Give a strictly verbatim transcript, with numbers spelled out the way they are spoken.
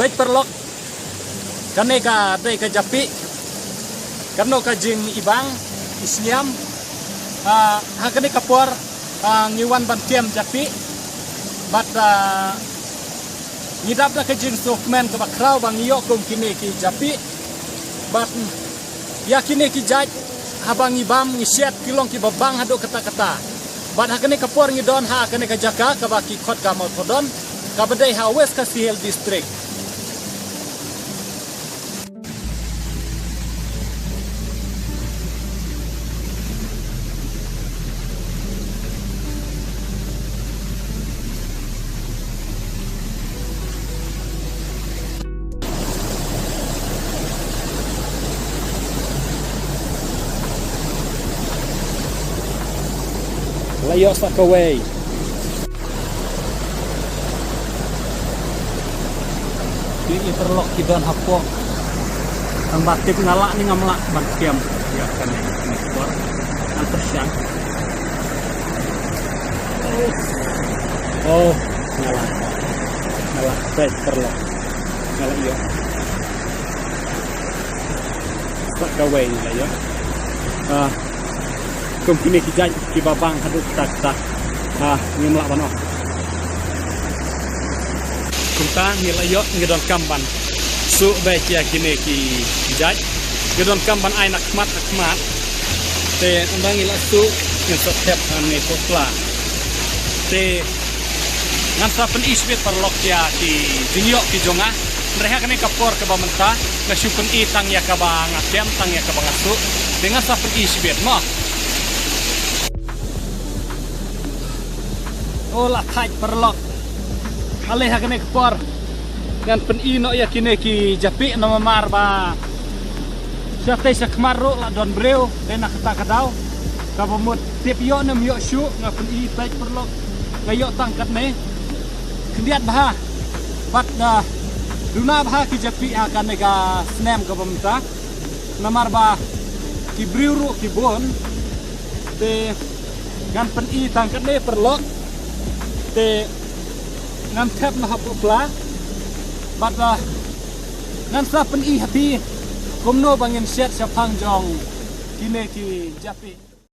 Peit paralok, kane ka dei ka japi, kano ka jingibang, isniam, ah, ha kane ka por, ah, ngi wan ban kem japi, bad, ah, ngi dap da ka jingsngewkmen kaba khraw ba ngi ïoh kum kine ki japi, bad ïa kine ki jait haba ngi bam ngi shet ki long kiba bang haduh katta katta. Bad ha kane ka por ngi don ha kane ka jaka kaba ki khot ka Mawthodon, kaba dei ha West Khasi Hills District. La ïoh sa kawei. Ki i paralok ki don hapoh. Tang ba tip nga lah ne ngam lah ban kem. Ïa kane ka por. Ngan pyrshang. Oh, nga lah. Nga lah, peit paralok. Nga lah ïoh. Sa kawei nga lah ïoh. Ah, kum kine ki jait kiba bang haduh katta katta. Ah, ngim lah ban ong. Kumta ngi la ïoh ngi donkam ban suh beit ïa kine ki jait. Ngi donkam ban ai na khmat na khmat. Te ynda ngi la suh ngin sa thep hangne poh pla. Te ngan sa pyni shibit paralok ïa ki jingïoh ki jong nga. Hynrei ha kane ka por kaba mynta nga shu pyni tang ïa kaba nga kem, tang ïa kaba nga suh. Te ngan sa pyni shibit mo. Oh, la thait paralok. Ale ha kane ka por ngan pyni noh ïa kine ki japi namar ba shatei shakhmat ruh la don briew, te na kata ka daw kaba mut tip ïoh ne ym ïoh shuh, nga pyni, peit paralok, nga ïoh tang katne. Khyndiat bha bad, ah, duna bha ki japi ha kane ka snem kaba mynta. Namar ba ki briew ruh ki bun. Te ngan pyni tang katne paralok. Te ngan thep noh hapoh pla. Bad, ah, ngan sa pyni ha phi kumno ba ngin shet shaphang jong kine ki japi.